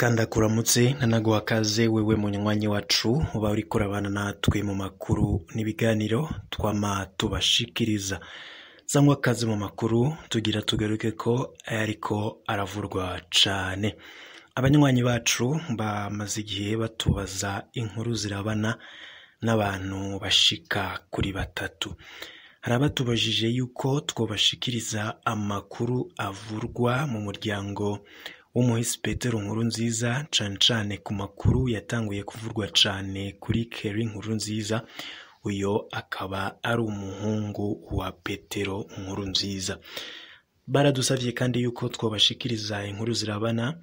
Kandakuramutse nanaguha kaze wewe munywanyi wacu uba uriko urabana natwe mu makuru n'ibiganiro twama tubashikiriza. Sangwa kaze mu makuru tugira tugaruke ko ayariko aravurwa cane. Abanywanyi bacu bamaze igihe batubaza inkuru zirabana n'abantu bashika kuri batatu. Hari abatubajije yuko twobashikiriza amakuru avurwa mu muryango w'umuhisi Petero Nkurunziza, cane cane ku makuru yatanguye kuvurwa cane kuri Kerry Nkurunziza, uyo akaba ari umuhungu wa Petero Nkurunziza. Baradusavye kandi yuko twobashikiriza inkuru zirabana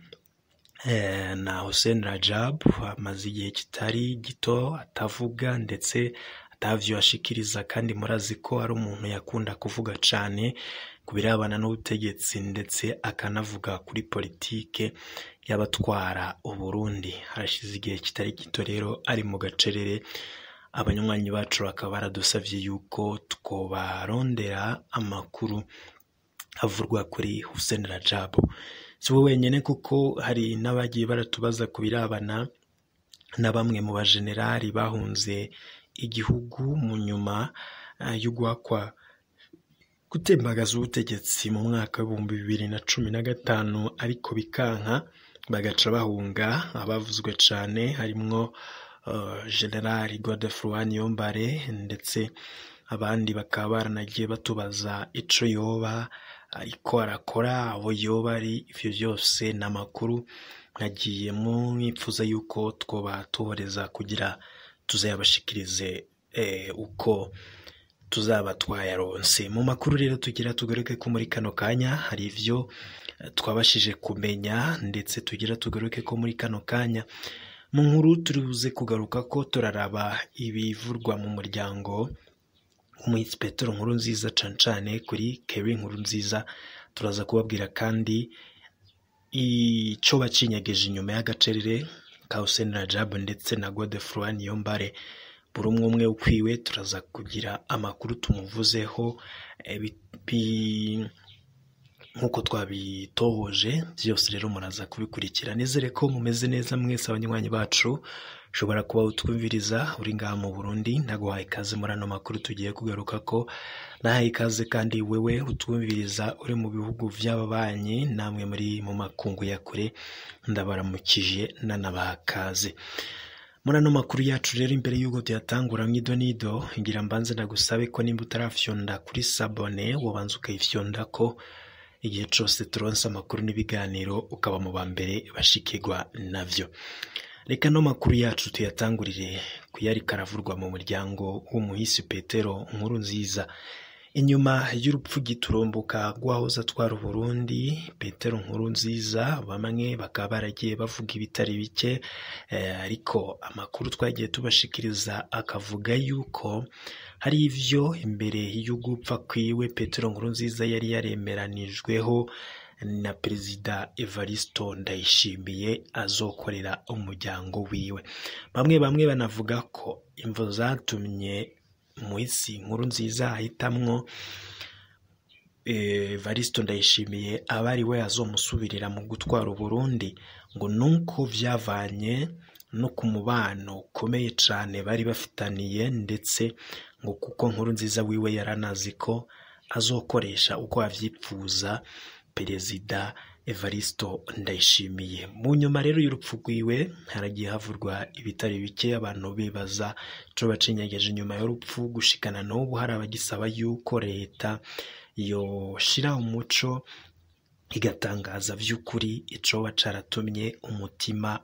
na Hussein Rajab, amaze igihe kitari gito atavuga ndetse atavyo ashikiriza, kandi murazi ko ari umuntu yakunda kuvuga cane ku birabana n'ubutegetsi ndetse akanavuga kuri politike y'abatwara Uburundi. Harashize igihe kitari gito rero ari mu gacerere. Abanywanyi bacu bakaba baradusavye yuko twobarondera amakuru avurwa kuri Hussein Rajab. Si we wenyene kuko hari n'abagiye baratubaza ku birabana na bamwe mu bajenerali bahunze igihugu mu nyuma y'ugwakwa gutembagaza ubutegetsi mu mwaka w'2015, ariko bikanka bagaca bahunga. Abavuzwe cane harimwo General Godefroid Niyombare, ndetse abandi bakaba baranagiye batubaza ico yoba ariko arakora, abo yoba ari. Ivyo vyose n'amakuru mwagiye mwipfuza yuko twoba tuboreza kugira tuzayabashikirize uko tuzaba twayaronse. Mu makuru rero tugira tugaruke ko muri kano kanya hari ivyo twabashije kumenya, ndetse tugira tugaruke ko muri kano kanya mu nkuru turibuze kugaruka ko turaraba ibivurwa mu muryango w'umuhisi Petero Nkurunziza, cane cane kuri Kerry Nkurunziza. Turaza kubabwira kandi ico bacinyegeje inyuma y'agacerere ka Hussein Rajab ndetse na Godefroid Niyombare, buri umwe umwe ukwiwe. Turaza kugira amakuru tumuvuzeho nk'uko twabitohoje byose. Rero muraza kubikurikira. Nizere ko mumeze neza mwese abanywanyi bacu. Ushobora kuba utwumviriza uri ngaha mu Burundi, ndaguhaye ikaze muri ano makuru tugiye kugaruka ko. Nahaye ikaze kandi wewe utwumviriza uri mu bihugu vy'ababanyi, namwe muri mu makungu ya kure, ndabaramukije nanabaha kaze muri ano makuru yacu. Rero imbere y'uko tuyatangura mw'idonido, ngira mbanze ndagusabe ko nimba utarafyonda kuri sabone wobanza ukayifyonda, ko igihe cose turonse amakuru n'ibiganiro ukaba mu ba mbere bashikirwa navyo. Reka no makuru yacu tuyatangurire kuyariko aravurwa mu muryango w'umuhisi Petero Nkurunziza. Inyuma y'urupfu giturumbuka rw'uwahoze atwara Uburundi Petero Nkurunziza, bamwe bakaba baragiye bavuga ibitari bike, ariko amakuru twagiye tubashikiriza akavuga yuko hari ivyo imbere y'ugupfa kwiwe Petero Nkurunziza yari yaremeranijweho na Perezida Evaristo Ndayishimiye azokorera umuryango wiwe. Bamwe bamwe banavuga ko imvo zatumye muhisi Nkurunziza ahitamwo Evaristo Ndayishimiye aba ari we azomusubirira mu gutwara Uburundi, ngo nuko vyavanye no ku mubano ukomeye cane bari bafitaniye, ndetse ngo kuko Nkurunziza wiwe yaranazi ko azokoresha uko avyipfuza Perezida Evaristo Ndayishimiye. Mu nyuma rero y'urupfu rwiwe haragiye havurwa ibitari bike, abantu bibaza ico bacinyegeje inyuma y'urupfu. Gushikana n'ubu hari abagisaba yuko leta yoshira umuco igatangaza vy'ukuri icoba caratumye umutima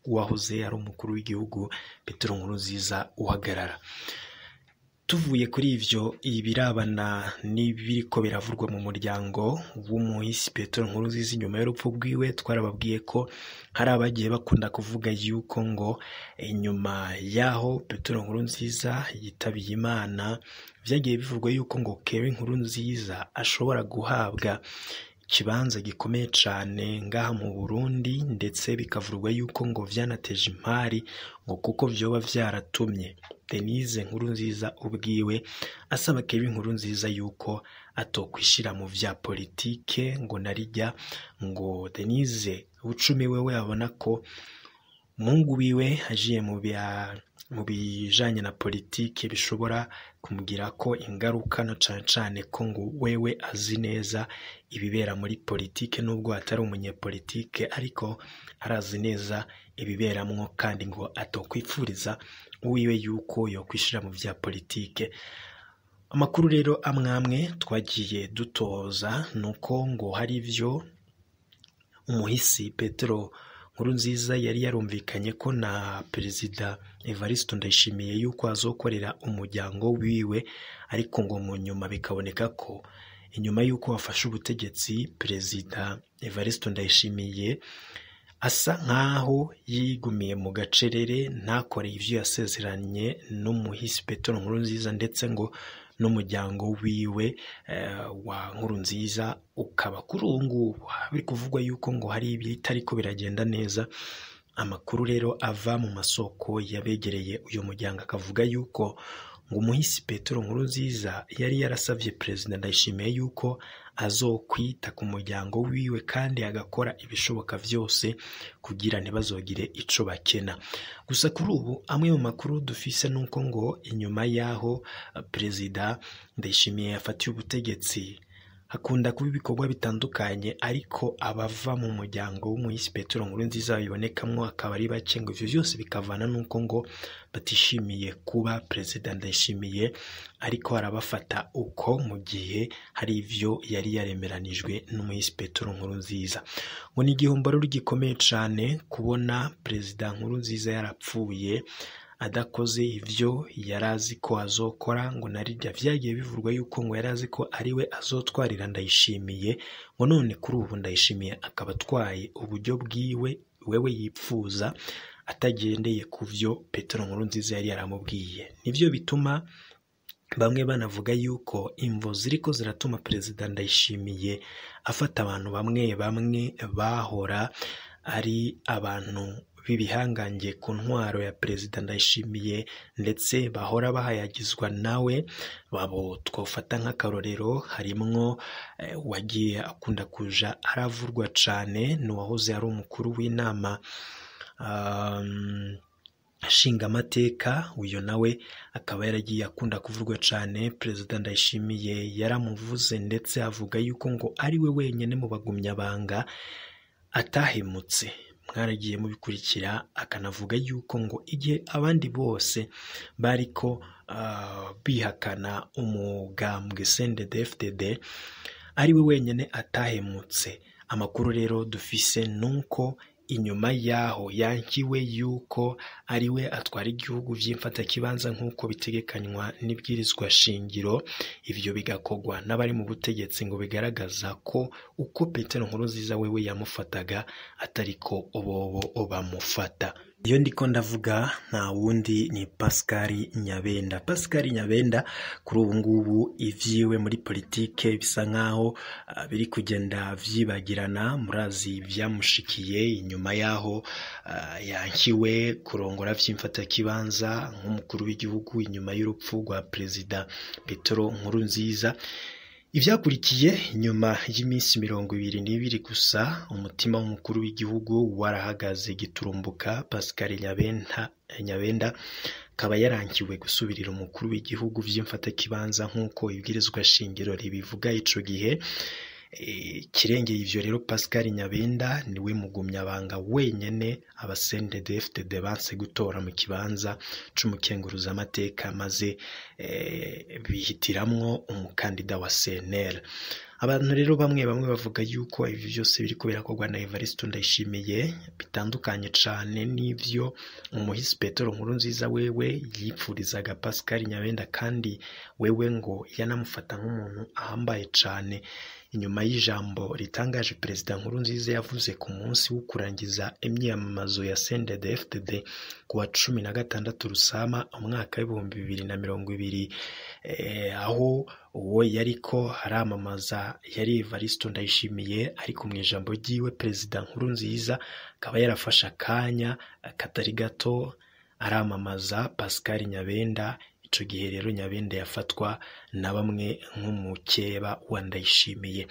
wahoze ari umukuru w'igihugu Petero Nkurunziza uhagarara. Tuvuye kuri ivyo ibirabana n'ibiriko biravurwa mu muryango w'umuhisi Petero Nkurunziza inyuma y'urupfu rwiwe, twarababwiye ko hari abagiye bakunda kuvuga yuko ngo inyuma y'aho Petero Nkurunziza yitabiye Imana, vyagiye bivugwa yuko ngo Kerry Nkurunziza ashobora guhabwa ikibanza gikomeye cane ngaha mu Burundi, ndetse bikavurwa yuko ngo vyanateje impari, ngo kuko vyoba vyaratumye Denise Nkurunziza ubwiwe asaba Kerry Nkurunziza yuko atokwishira mu vya politike, ngo narijya ngo Denise Bucumi wewe abona ko umuhungu wiwe agiye mu bijanye na politike bishobora kumugirako ingaruka, na cane cane ko ngo wewe azi neza ibibera muri politike, nubwo atari umunyepolitike ariko arazi neza ibiberamwo, kandi ngo atokwipfuriza uwiwe yuko yokwishira mu vya politike. Amakuru rero amwamwe twagiye dutoza nuko ngo hari ivyo umuhisi Petero Nkurunziza yari yarumvikanye ko na Perezida Evariste Ndayishimiye yuko azokorera umuryango wiwe, ariko ngo mu nyuma bikaboneka ko inyuma yuko afashe ubutegetsi Perezida Evariste Ndayishimiye asa nkaho yigumiye mu gacerere, ntakore ivyo yasezeranye n'umuhisi Petero Nkurunziza, ndetse ngo n'umuryango wiwe wa Nkurunziza ukaba kuri ubu ngubu biri kuvugwa yuko ngo hari ibitariko biragenda neza. Amakuru rero ava mu masoko yabegereye uyu muryango akavuga yuko ngo umuhisi Petero Nkurunziza yari yarasavye Perezida Ndayishimiye yuko azokwita ku muryango wiwe kandi agakora ibishoboka vyose kugira ntibazogire ico bakena. Gusa kuri ubu amwe mu makuru dufise nuko ngo inyuma yaho Perezida Ndayishimiye yafatiye ubutegetsi hakunda kuba ibikorwa bitandukanye, ariko abava mu muryango w'umuhisi Petero Nkurunziza bibonekamwo akaba ari bake, ngo ivyo vyose bikavana nuko ngo batishimiye kuba Perezida Ndayishimiye ariko arabafata uko mu gihe hari ivyo yari yaremeranijwe n'umuhisi Petero Nkurunziza. Ngo ni igihombo rero gikomeye cane kubona Perezida Nkurunziza yarapfuye adakoze ivyo yarazi ko azokora, ngo narirya vyagiye bivurwa yuko ngo yarazi ko ariwe azotwarira Ndayishimiye, ngo none kuri ubu Ndayishimiye akaba atwaye uburyo bwiwe wewe yipfuza atagendeye ku vyo Petero Nkurunziza yari yaramubwiye. Nivyo bituma bamwe banavuga yuko imvo ziriko ziratuma Perezida Ndayishimiye afata abantu bamwe bamwe bahora ari abantu b'ibihangange ku ntwaro ya Perezida Ndayishimiye, ndetse bahora bahayagizwa nawe, babo twofata nk'akarorero harimwo wagiye akunda kuja aravurwa cane n'uwahoze ari umukuru w'inama nshingamateka, uyo nawe akaba yaragiye akunda kuvurwa cane. Perezida Ndayishimiye yaramuvuze ndetse avuga yuko ngo ari we wenyene mu bagumyabanga atahemutse. Mwaragiye mubikurikira, akanavuga yuko ngo igihe abandi bose bariko bihakana umugambwe CNDD-FDD ari we wenyene atahemutse. Amakuru rero dufise nuko inyuma yaho yankiwe yuko ari we atwara igihugu vy'imfatakibanza nk'uko bitegekanywa n'ibwirizwa shingiro, ivyo bigakorwa n'abari mu butegetsi, ngo bigaragaza ko uko Petero Nkurunziza wewe yamufataga atariko bobo bamufata. Iyo ndiko ndavuga nta wundi ni Pascal Nyabenda. Pascal Nyabenda kuri ubu ngubu ivyiwe muri politike bisa nkaho biri kugenda vyibagirana. Murazi vyamushikiye inyuma yaho yankiwe kurongora vy'imfatakibanza nk'umukuru w'igihugu inyuma y'urupfu rwa Perezida Petero Nkurunziza. Ivyakurikiye inyuma y'iminsi 22 gusa, umutima w'umukuru w'igihugu warahagaze giturumbuka. Pascal Nyabenda akaba yarankiwe gusubirira umukuru w'igihugu vy'imfatakibanza nk'uko ibwirizwa shingiro ribivuga ico gihe. Kirengeye ivyo rero, Pascal Nyabenda niwe mugumyabanga wenyene aba CNDD-FDD banse gutora mu kibanza c'umukenguruzamateka, maze bihitiramwo umukandida wa CNL. Abantu rero bamwe bamwe bavuga yuko ibi vyose biriko birakorwa na Evariste Ndayishimiye bitandukanye cane n'ivyo umuhisi Petero Nkurunziza wewe yipfurizaga Pascal Nyabenda, kandi wewe ngo yanamufata nk'umuntu ahambaye cane. Inyuma y'ijambo ritangaje Perezida Nkurunziza yavuze ku munsi wo kurangiza imyiyamamazo ya CNDD-FDD ku wa 16 Rusama umwaka w'2020, aho uwo yariko aramamaza yari Evariste Ndayishimiye, ariko mu ijambo ryiwe Perezida Nkurunziza akaba yarafashe akanya katari gato aramamaza Pascal Nyabenda. Ico gihe rero Nyabenda yafatwa na bamwe nk'umukeba wa Ndayishimiye.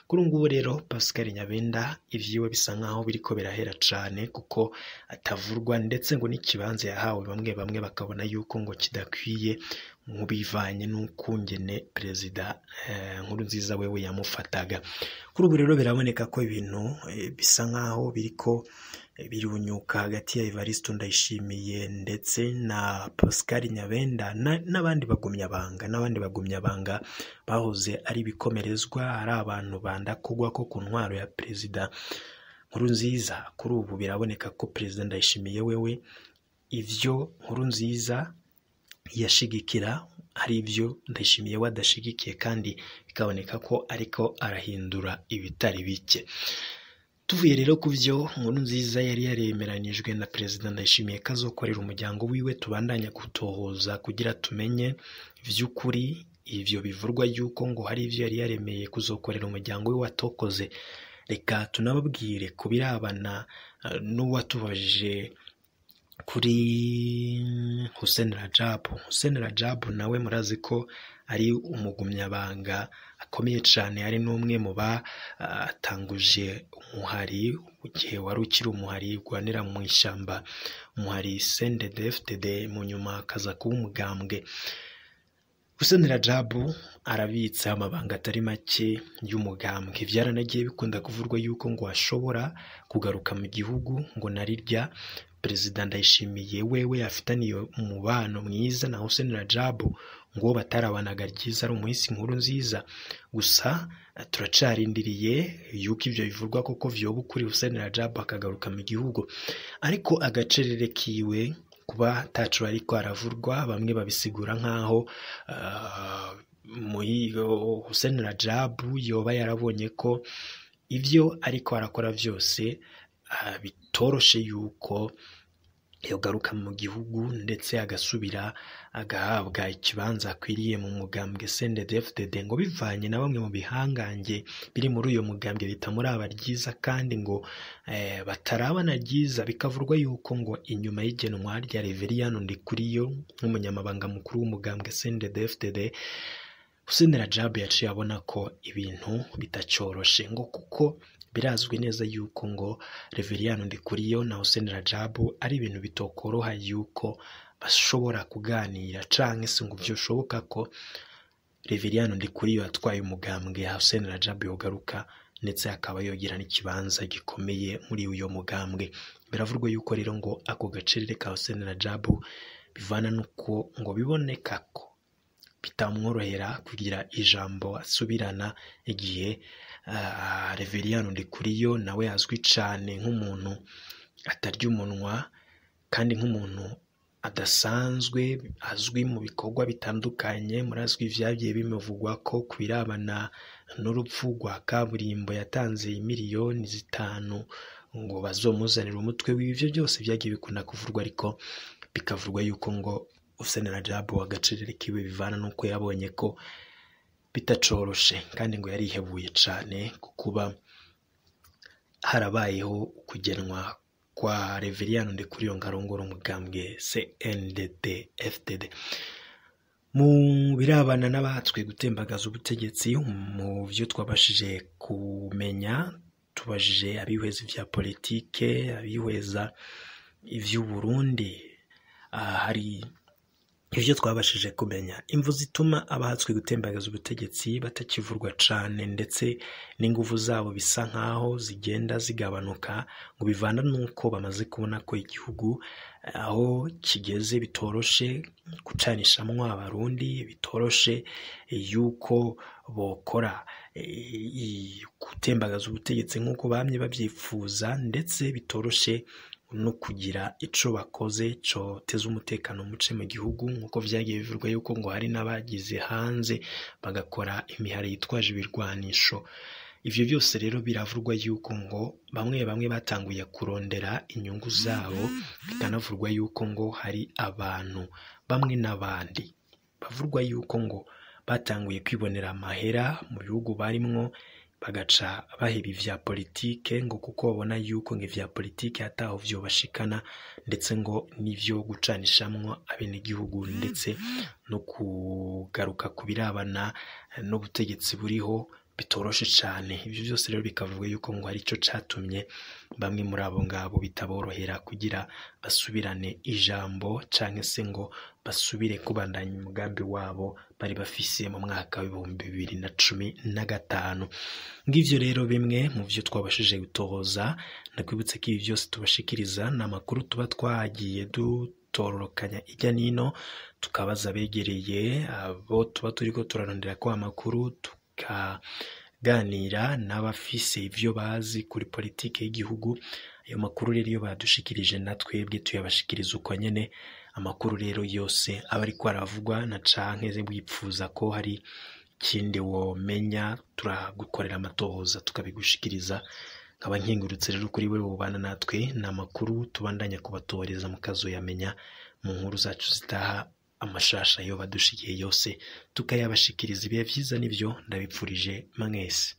Kuri ubu ngubu rero Pascal Nyabenda ivyiwe bisa nkaho biriko birahera cane, kuko atavurwa, ndetse ngo n'ikibanza yahawe bamwe bamwe bakabona yuko ngo kidakwiye, nk'ubivanye n'ukungene perezida Nkurunziza wewe yamufataga. Kuri ubu rero biraboneka ko ibintu bisa nkaho biriko birunyuka hagati ya Evariste Ndayishimiye ndetse na Pascal Nyabenda n'abandi bagumyabanga bahoze ari ibikomerezwa, ari abantu banda kugwa ko ku ntwaro ya perezida Nkurunziza. Kuri ubu biraboneka ko perezida Ndayishimiye wewe ivyo Nkurunziza yashigikira ari ibyo Ndayishimiye we adashigikiye, kandi bikaboneka ko ariko arahindura ibitari bike. Tuvuye rero ku byo Nkurunziza yari yaremeranijwe na perezida Ndayishimiye kazokorera umuryango wiwe, tubandanya gutohoza kugira tumenye vy'ukuri ivyo bivurwa yuko ngo hari ivyo yari yaremeye kuzokorera umuryango wiwe watokoze. Reka tunababwire kubirabana n'uwatubajije kuri Hussein Rajab. Hussein Rajab nawe murazi ko ari umugumyabanga akomeye cane, ari n'umwe mu batanguje umuhari igihe wari ukiri umuhari urwanira mu ishyamba, umuhari CNDD-FDD, mu nyuma akaza kuba umugambwe. Hussein Rajab arabitse amabanga atari make y'umugambwe. Vyaranagiye bikunda kuvurwa yuko ngo ashobora kugaruka mu gihugu, ngo narirya perezida Ndayishimiye wewe afitaniye umubano mwiza na Hussein Rajab, ngo batarabanaga ryiza ari umuhisi Nkurunziza. Gusa turacarindiriye yuko ivyo bivurwa koko vyoba ukuri, Hussein Rajab akagaruka mu gihugu. Ariko agacerere kiwe kuba tacu ariko aravurwa, bamwe babisigura nkaho Hussein Rajab yoba yarabonye ko ivyo ariko arakora vyose bitoroshe yuko yogaruka mu gihugu, ndetse agasubira agahabwa ikibanza akwiriye mu mugambwe CNDD-FDD, ngo bivanye na bamwe mu bihangange biri muri uyo mugambwe bitamuraba ryiza, kandi ngo batarabana ryiza. Bikavurwa yuko ngo inyuma y'igenwa rya Reveriyano Ndikuriyo nk'umunyamabanga mukuru w'umugambwe CNDD-FDD, Hussein Rajab yaciye abona ko ibintu bitacoroshe, ngo kuko birazwi neza yuko ngo Reveriyano Ndikuriyo na Hussein Rajab ari ibintu bitokoroha yuko bashobora kuganira, canke se ngo vyoshoboka ko Reveriyano Ndikuriyo atwaye umugambwe Hussein Rajab yogaruka, ndetse akaba yogira n'ikibanza gikomeye muri uyo mugambwe. Biravurwa yuko rero ngo ako gacerere ka Hussein Rajab bivana nuko ngo biboneka ko bitamworohera kugira ijambo asubirana igihe Reveriyano Ndikuriyo nawe azwi cane nk'umuntu atarya umunwa, kandi nk'umuntu adasanzwe azwi mu bikorwa bitandukanye. Murazwi vyagiye bimuvugwa ko kubirabana n'urupfu rwa kaburimbo yatanze miliyoni 5 ngo bazomuzanire umutwe w'ivyo byose vyagiye bikunda kuvurwa, ariko bikavurwa yuko ngo Hussein Rajab agacerere kiwe bivana nuko yabonye ko bitacoroshe, kandi ngo yarihebuye cane kukuba harabayeho kugenwa kwa Reveriyano Ndikuriyo ngarongora umugambwe CNDD-FDD. Mu birabana n'abatswe gutembagaza ubutegetsi, mu vyo twabashije kumenya, tubajije abihweza ivya politike, abihweza ivy'Uburundi, hari ivyo twabashije kumenya. Imvu zituma abahatswe gutembagaza ubutegetsi batakivurwa cane, ndetse n'inguvu zabo bisa nkaho zigenda zigabanuka, ngo bivana nuko bamaze kubona ko igihugu aho kigeze bitoroshe gucanishamwo abarundi, bitoroshe yuko bokora gutembagaza ubutegetsi nk'uko bamye babyifuza, ndetse bitoroshe no kugira ico bakoze coteza umutekano muce mu gihugu, nkuko vyagiye bivurwa yuko ngo hari n'abagize hanze bagakora imihari yitwaje ibirwanisho. Ivyo byose rero biravurwa yuko ngo bamwe bamwe batanguye kurondera inyungu zabo, bikanavurwa yuko ngo hari abantu bamwe n'abandi bavurwa yuko ngo batanguye kwibonera amahera mu bihugu barimwo, bagaca baheba ivya politike, ngo kuko babona yuko ngo ivya politike ataho vyobashikana, ndetse ngo n'ivyo gucanishamwo abenegihugu ndetse no kugaruka ku birabana n'ubutegetsi buriho bitoroshe cane. Ivyo vyose rero bikavuga yuko ngo arico catumye bamwe muri abo ngabo bitaborohera kugira basubirane ijambo canke se ngo basubire kubandanya umugambi wabo bari bafise mu mwaka w'2015. Ngivyo rero bimwe mu vyo twabashije gutohoza. Ndakwibutsa ko ibi vyose tubashikiriza ni amakuru tuba twagiye dutororokanya irya nino, tukabaza abegereye abo tuba turiko turarondera ko amakuru, tukaganira n'abafise ivyo bazi kuri politike y'igihugu. Ayo makuru rero iyo badushikirije na twebwe tuyabashikiriza uko nyene. Amakuru rero yose aba ariko aravugwa na canke wipfuza ko hari ikindi womenya, turagukorera amatohoza tukabigushikiriza. Nkaba nkengurutse rero kuri wewe ubana natwe, ni amakuru tubandanya kubatohereza mukazoyamenya mu nkuru zacu zitaha, amashasha yo badushikiye yose tukayabashikiriza. Ibihe vyiza nivyo ndabipfurije mwese.